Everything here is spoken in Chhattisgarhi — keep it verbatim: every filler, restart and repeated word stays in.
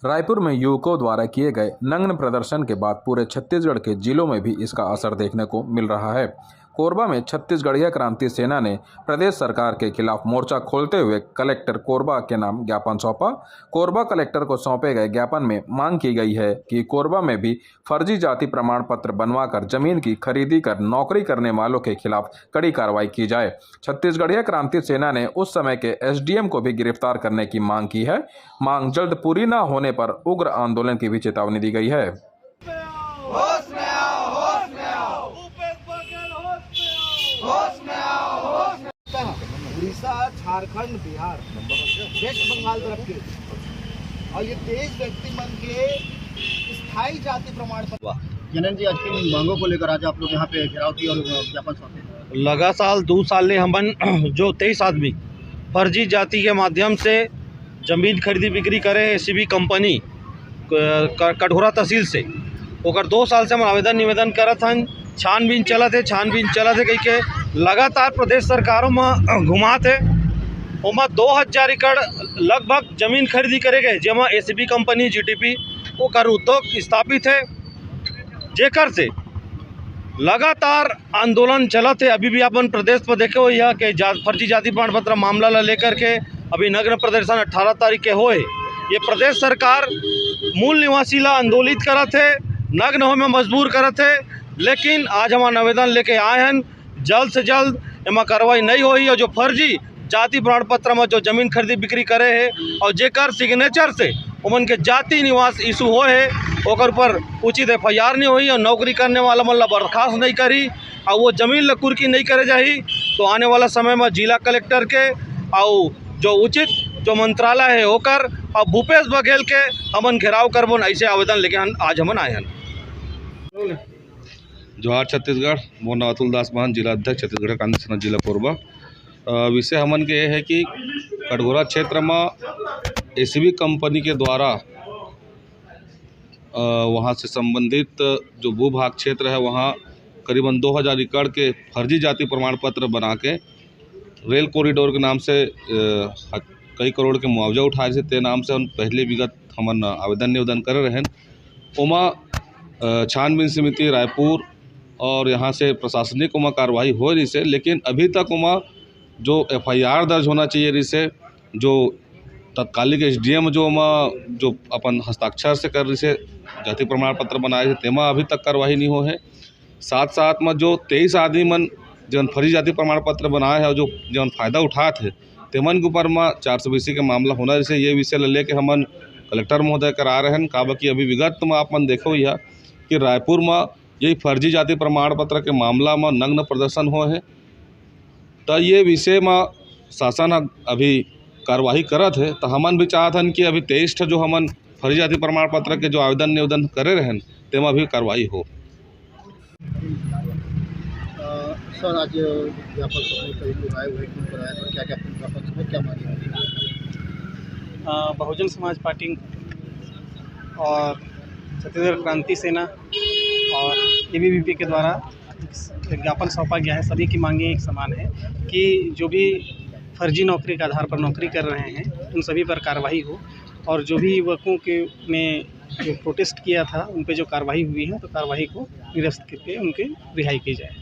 रायपुर में युवकों द्वारा किए गए नग्न प्रदर्शन के बाद पूरे छत्तीसगढ़ के जिलों में भी इसका असर देखने को मिल रहा है। कोरबा में छत्तीसगढ़िया क्रांति सेना ने प्रदेश सरकार के खिलाफ मोर्चा खोलते हुए कलेक्टर कोरबा के नाम ज्ञापन सौंपा। कोरबा कलेक्टर को सौंपे गए ज्ञापन में मांग की गई है कि कोरबा में भी फर्जी जाति प्रमाण पत्र बनवाकर जमीन की खरीदी कर नौकरी करने वालों के खिलाफ कड़ी कार्रवाई की जाए। छत्तीसगढ़िया क्रांति सेना ने उस समय के एसडीएम को भी गिरफ्तार करने की मांग की है। मांग जल्द पूरी न होने पर उग्र आंदोलन की भी चेतावनी दी गई है। होश में आओ, होश में आओ। भूपेश बघेल, होश में आओ। होश में आओ, होश में आओ। उड़ीसा, झारखंड, बिहार, वेस्ट बंगाल तरफ के, और ये तेईस व्यक्ति मन के स्थायी जाति प्रमाण पत्र। जनन जी, आज किन मांगों को लेकर आज आप लोग यहाँ पे घेराव किए और ज्ञापन सौंपे? लगातार दो साल ले हमन जो तेईस आदमी फर्जी जाति के माध्यम से जमीन खरीदी बिक्री करे हे एसीबी कंपनी क-, क-, कटघोरा तहसील से, ओकर दो साल से हम आवेदन निवेदन करत हन। छानबीन चलत हे, छानबीन चलत हे कहिके लगातार प्रदेश सरकारों में घुमात हे। ओमा दो हजार एकड़ लगभग जमीन खरीदी करे गए, जेमा एसीबी कंपनी, जीटीपी, ओकर उद्योग स्थापित हे, जेकर से लगातार आंदोलन चलत हे। अभी भी अपन प्रदेश पर देखे हुए यह कि जा-, फर्जी जाति प्रमाण पत्र मामला ला लेकर के अभी नग्न प्रदर्शन अठारह तारीख के होए। ये प्रदेश सरकार मूल निवासी ला आंदोलित करत हे, नग्न होए में मजबूर करत हे, लेकिन आज हमन आवेदन लेके आए हन, जल्द से जल्द एमा कार्रवाई नहीं होही और जो फर्जी जाति प्रमाण पत्र में जो जमीन खरीदी बिक्री करे हे और जेकर सिग्नेचर से ओमन के जाति निवास इशू होए हे, ओकर ऊपर उचित एफआईआर नहीं होही और नौकरी करने वाला मन ला बर्खास्त नहीं करी और वो जमीन ला कुर्की नहीं करे जाही, तो आने वाला समय में जिला कलेक्टर के और जो उचित जो मंत्रालय हे ओकर और भूपेश बघेल के हमन घेराव करबोन, ऐसे आवेदन लेके हम आज हमन आए हन। जोहार छत्तीसगढ़, मोर नाम अतुल दास महंत, जिला अध्यक्ष छत्तीसगढ़ क्रांति सेना जिला कोरबा। अ, विषय हमन के ये है कि कटघोरा क्षेत्र में एसीबी कंपनी के द्वारा, अ, वहाँ से संबंधित जो भूभाग क्षेत्र है, वहाँ करीबन दो हजार एकड़ के फर्जी जाति प्रमाण पत्र बना के रेल कॉरिडोर के नाम से, अ, कई करोड़ के मुआवजा उठाए से, ते नाम से हम पहले विगत हमन आवेदन निवेदन करे रहेन। ओमा, अ, छानबीन समिति रायपुर और यहाँ से प्रशासनिक ओमा कार्रवाई होए रहिसे, लेकिन अभी तक ओमा जो एफआईआर दर्ज होना चाहिए रहिसे, जो तत्कालिक एसडीएम जो ओमा जो अपन हस्ताक्षर से करे रहिसे, जाति प्रमाण पत्र बनाए रहिसे, तेमा अभी तक कार्रवाई नहीं होए हे। साथ साथ में जो तेईस आदमी मन जेमन फर्जी जाति प्रमाण पत्र बनाए हे और जो जेमन फायदा उठात हे, तेमन के ऊपर में चार सौ बीसी के मामला होना रहिसे, ये विषय ल लेके हमन कलेक्टर महोदय करा रहेन। काबर कि अभी विगत में आप मन देखे हुई है कि रायपुर में यही फर्जी जाति प्रमाण पत्र के मामला में नग्न प्रदर्शन होए हे, त ये विषय में शासन ह अभी कार्रवाई करत हे, त हमन भी चाहत हन कि अभी तेईस ठो जो हमन फर्जी जाति प्रमाण पत्र के जो आवेदन निवेदन करे रहेन, तेमा भी कार्रवाई हो। अ, सर, आज ज्ञापन सभा करीब आए हुए, क्यों कराया था, क्या क्या ज्ञापन सभा, क्या मांगे? अ, बहुजन समाज पार्टी और छत्तीसगढ़ क्रांति सेना और एबीवीपी के द्वारा ज्ञापन सौंपा गया है। सभी की मांगें एक समान है कि जो भी फर्जी नौकरी के आधार पर नौकरी कर रहे हैं, उन सभी पर कार्रवाई हो और जो भी युवकों के ने जो प्रोटेस्ट किया था, उन पे जो कार्रवाई हुई है, तो कार्रवाई को निरस्त करके उनके रिहाई की जाए।